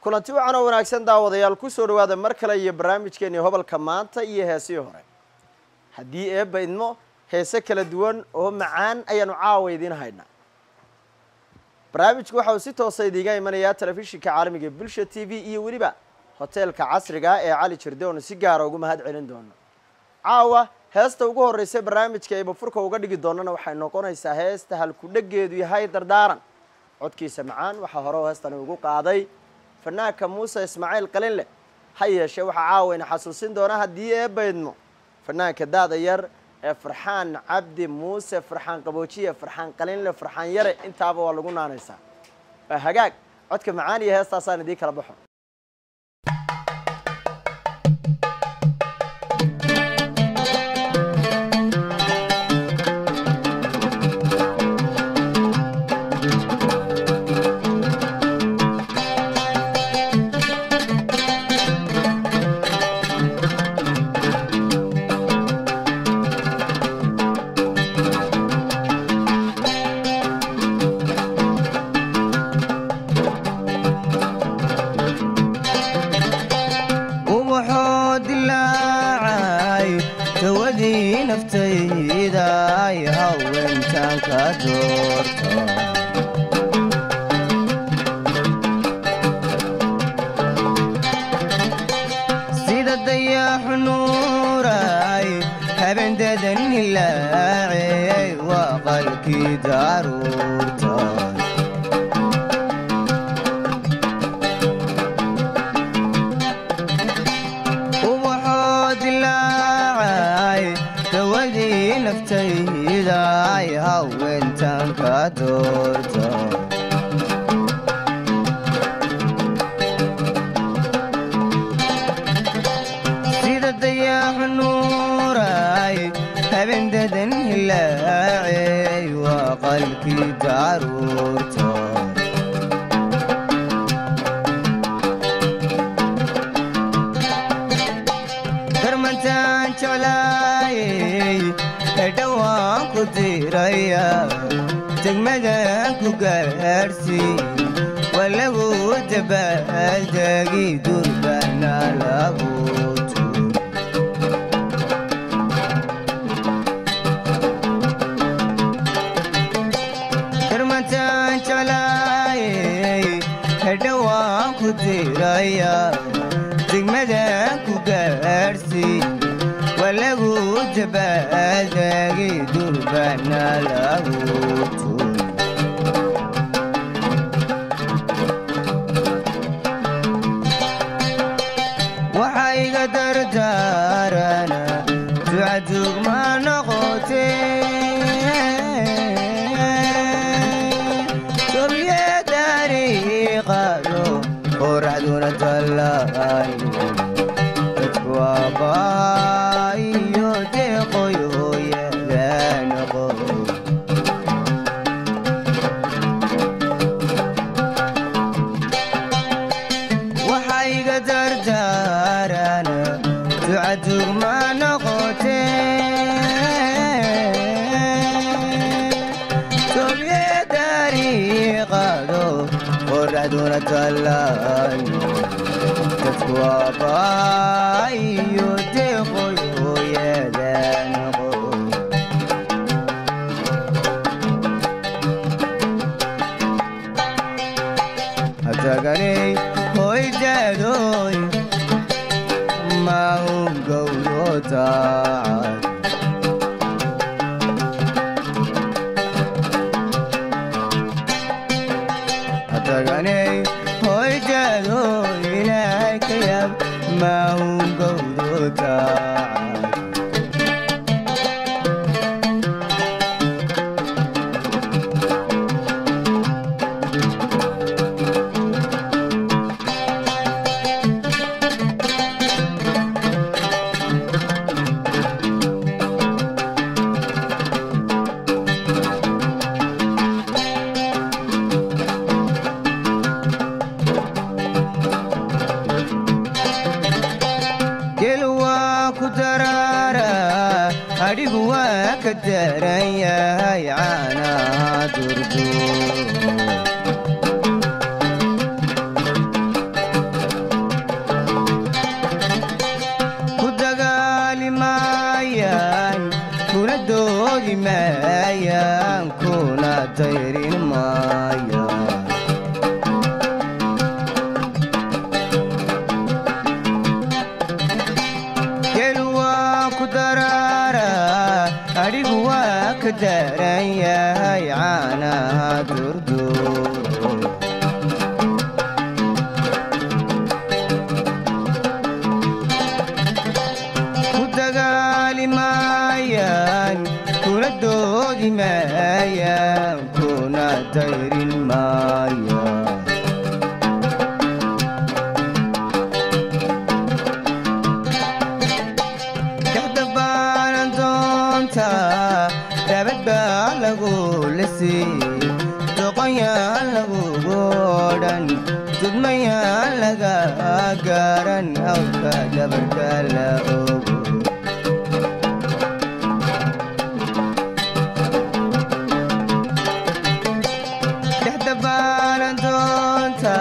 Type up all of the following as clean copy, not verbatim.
Kulanti wacan oo wanaagsan daawadayaal, ku soo dhawaada mar kale iyo barnaamijkeennii Hobalka Maanta iyo heesihii hore. Haddii Eebba idmo, heese kala duwan oo macaan ayaanu caawa idiin haynaa. Barnaamijku waxa uu si toosa idiiga imanayaa telefishinka caalamiga Bulsha TV iyo weliba hoteelka casriga ee Cali Jirde, oonu si gaara ugu mahad celin doono. Caawa heesta ugu horreysa barnaamijka eeba furka uga dhigi doonana waxay noqonaysaa heesta halku-dhegeedu yahay Dardaaran. Codkiisa macaan waxaa hore oo heestani ugu qaaday fanaanka Muuse Ismaaciil Qalinleh. Ha yeeshee, waxaa caawa ina xasuusin doona, haddii Eebba idmo, fanaanka daada yar ee Farxaan Cabdi Muuse, Farxaan Qaboojiye, Farxaan Qalinle, Farxaan Yare, intaaba waa lagu naanaysaa. Waa hagaag, codka macaan iyo heestaasaan idiin kala baxo. Ubaxoo dilaacay, tawadii naftayday, haweentaan ka doorta. Sida dayaxu nuuray, habeendadan hilaacay, waa qalkii daruurta. Ubaxoo dilaacay, dawadii naftayday, haweentaan ka doorta. Sida dayaxu nuuray, habeendadan hilaacay, waa qalkii daruurta. Darmantaan jeclaayey ee dhowaan ku diraya, degmadan ku gaadhsii, waa lagu dabaaldegi, durbana lagu tuur. Darmantaan jeclaayey ee dhowaan ku diraya, degmadan ku gaadhsii, waa lagu dabaaldegi, durbana lagu tuur. Waxaa iga dardaarana ducadug ma noqote, tolye dariiqado, qoraxduna tallaalo, dadku abbaayo deeqoy hooyada noqo. Waxaa iga dardaarana ducadug ma noqote, tolye dariiqado, qoraxduna tallaalo, dadku abbaayo deeqoy hooyada noqo. Hataganay hoydaadoy maahun gowro taacad. Hataganay hoydaadoy, Ilaahay ka yaab, maahun maayaan kuna dayrin maayaan. Gelu waa ku daraara, adhigu waa ka daran yahay caanaha durduuro. Ku dagaali maayaan, kuna doodi maayaan, kuna dayrin maayaan. Dhexda baanan doonta, dabad baa lagu lisii, doqonyaan lagugu odhan, dudmayaan laga garan, awrka dhabarka la ogo. Dhexda baanan doonta,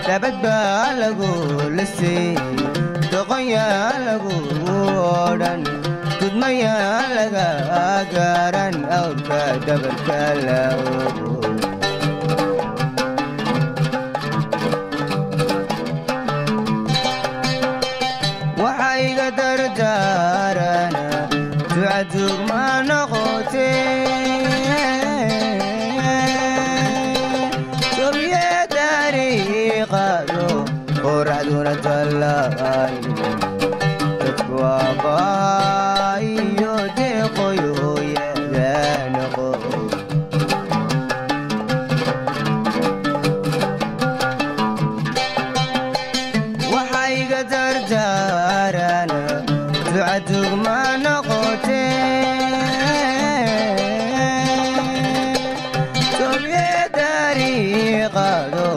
dabad baa lagu lisii, doqonyaan lagugu odhan, dudmayaan laga garan, awrka dhabarka la ogo. Waxaa iga dardaarana ducadug ma noqote, sobiye dariiqado qoraxduna tallaali, dadku aabbaha iyo deeqoy hooyada noqo. Waxaa iga dardaarana ducadug ma noqote, sobiye dariiqado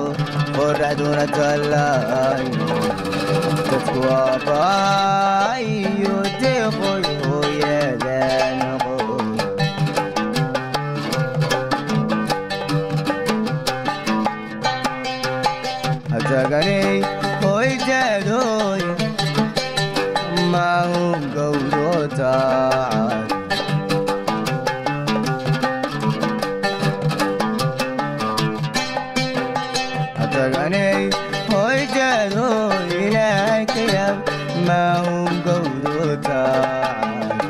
qoraxduna tallaali, dadku aabbaha iyo deeqoy hooyada noqo. Hataganay hoydadoy maahun gowro taacad. Hataganay hoydadoy, ilaahay ka yaab, maahun gowro taacad.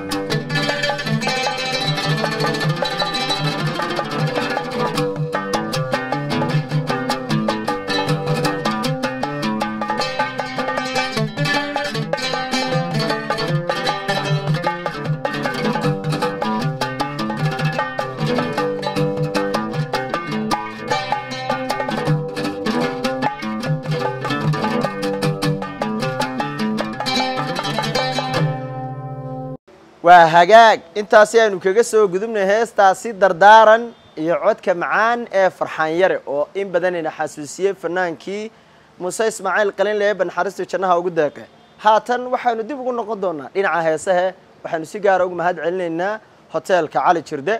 Waa hagaag, intaasi aynu kaga soo gudubnay heestaasi dardaaran iyo codka macaan ee Farxaan Yare oo in badanina xasuusiyey fanaankii Muuse Ismaaciil Qalinle, banxaristu jannaha ugu deeqe. Haatan waxaynu dib ugu noqon doonaa dhinaca heesahe. Waxaynu si gaara ugu mahad celinaynaa hoteelka Cali Jirde.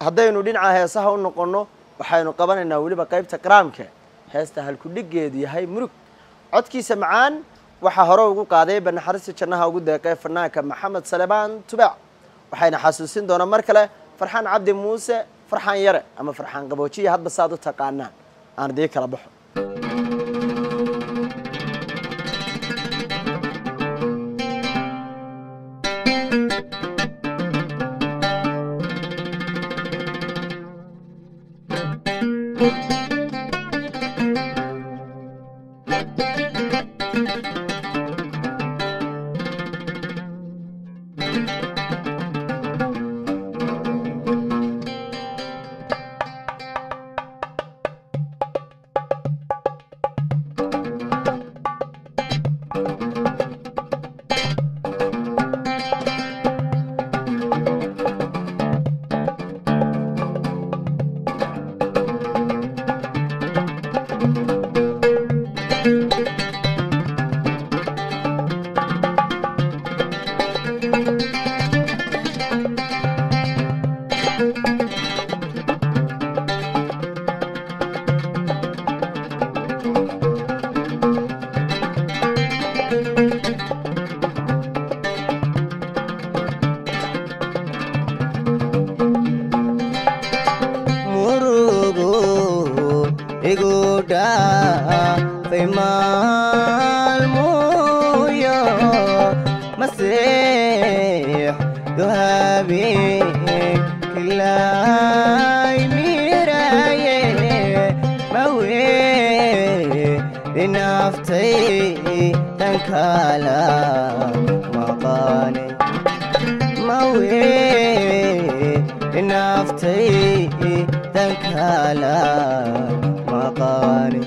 Haddaynu dhinaca heesaha u noqonno, waxaynu qabanaynaa weliba qaybta qaraamka, heesta halkudhigeedu yahay Murug. Codkiisa macaan waxaa hore ugu qaaday banaxariista jannaha ugu deeqay fanaanka Maxamed Salebaan Tubeec. Waxayna xasuusin doonaa mar kale Farxaan Cabdi Muuse, Farxaan Yare ama Farxaan Qaboojiya, hadba saad u taqaanaan. Aan idii kala baxo. Dhaafay maalmuyo masiix duhabeen kilay miraye mawe inaftay tankala maqane mawe inaftay tankala maqane.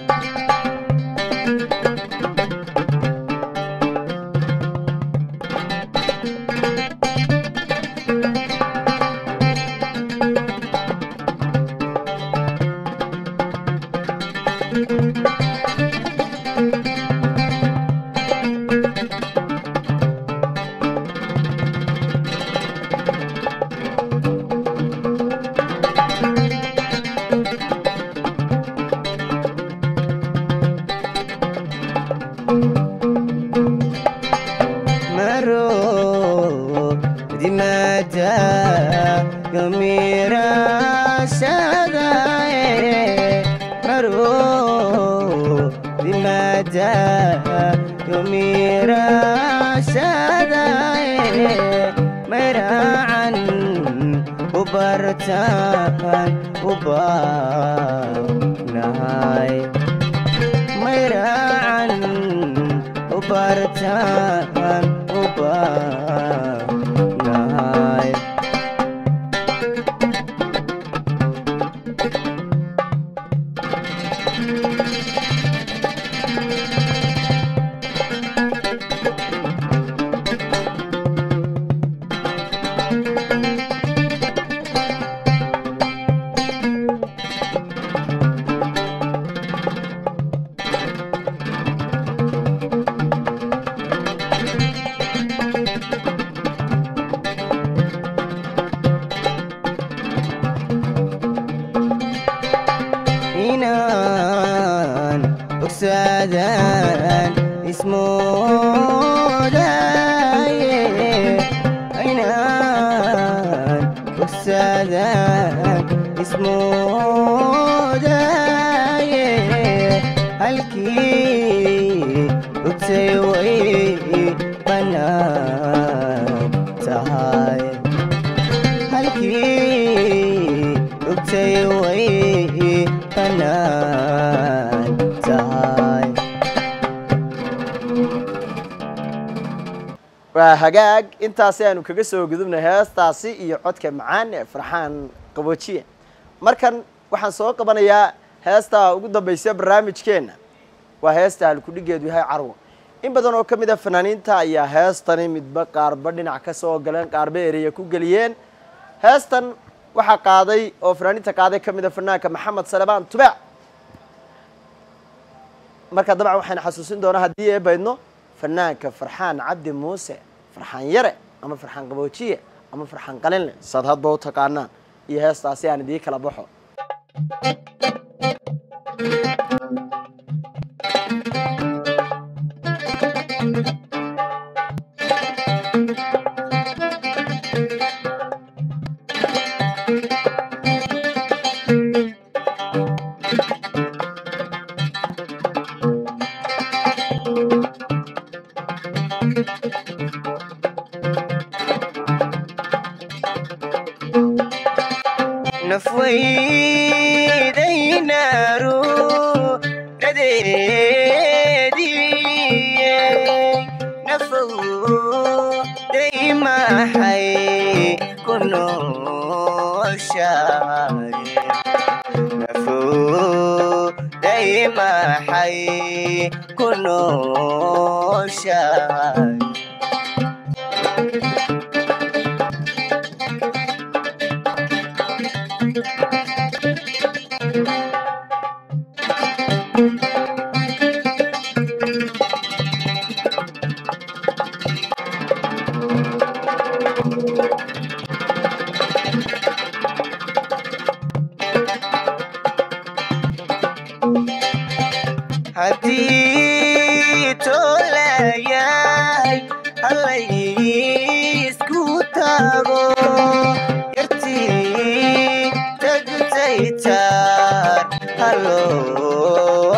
Maro dimada yomira shadae maro dimada yomira shadae miracan ubartaan ubanahay mayraacan ubartaan ubanahay. Inaan bogsaadaan ismoodaye inaan bogsaadaan ismoodaye halkii bogtay way bannaan tahay halkii bogtay way bannaan tahay. Waa hagaag, intaasi aanu kaga soo gudubnay heestaasi iyo codka macaan ee Farxaan Qaboojiye. Markan waxaan soo qabanayaa heesta ugu dambaysa barnaamijkeenna, waa heesta halkudhigeedu yahay Carwo. In badan oo ka mid a fanaaniinta ayaa heestani midba qaarba dhinac ka soo galeen, qaarba ereya ku geliyeen. Heestan waxaa qaaday oo fanaaniinta qaaday ka mid a fanaanka Maxamed Salebaan Tubeec. Marka dabcan waxayna xasuusin doonaa haddii ee baydno fanaanka Farxaan Cabdi Muuse, Farxaan Yare ama Farxaan Qaboojiye ama Farxaan Qalinle, saad hadba u taqaanaan, iyo heestaasi aan idii kala baxo. Nafweydaynaaru radeediye nafowday maxay ku nooshahay nafowday maxay ku nooshahay. Haddii toolayahay halaysku tago yartii tagtay taar haloo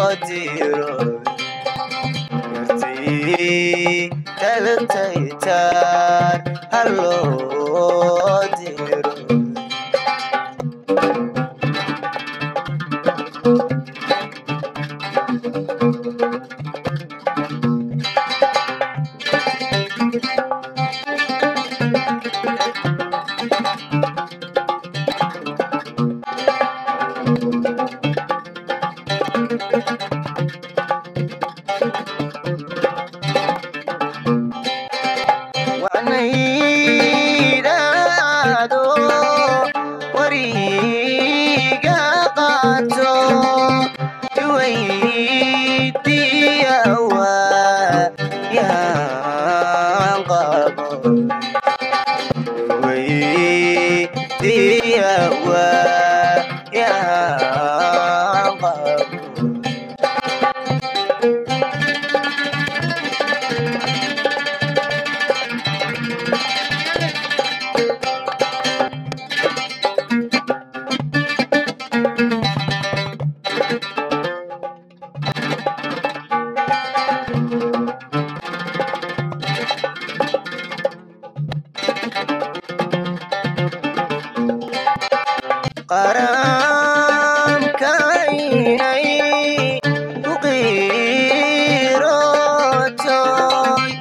Qarankaynay ku qiirootoy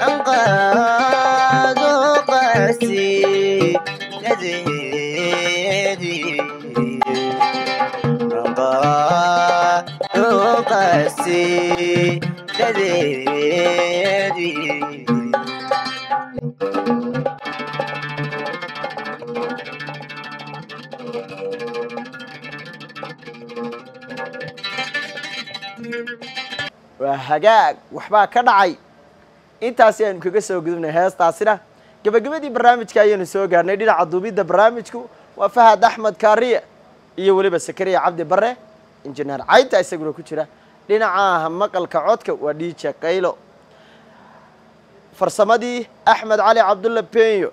anqaado qasidadeedii, anqaado qasidadeedii. Waa hagaag, waxbaa ka dhacay. Intaasi aynu kaga soo gudubnay heestaasina, gebagabadii barnaamijka ayaynu soo gaarnay. Dhinaca duubidda barnaamijku waa Fahad Axmed Kaariye iyo weliba Sakariya Cabdi Bare, injineer Caynta isaguna ku jira. Dhinaca maqalka codka waa Dhiija Qaylo, farsamadii Axmed Cali Cabdulla Penyo,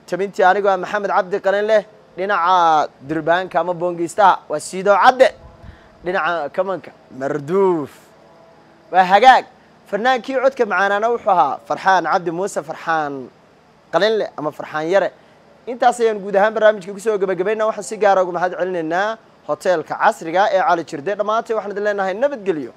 tabintii anigoo ah Maxamed Cabdi Qalin leh. Dhinaca durbaanka ama boongiistaha waa Siido Cadde, dhinaca kamanka Marduuf. Waa hagaag, fanaankii codka macaanaana wuxuu ahaa Farxaan Cabdi Muuse, Farxaan Qalinle ama Farxaan Yare. Intaas ayaan guud ahaan barnaamijka kusoo gebagabayna. Waxaan si gaara uga mahad celinaynaa hoteelka casriga ee Cali Jirde. Dhammaantay waxaan idin leenahay nabadgelyo.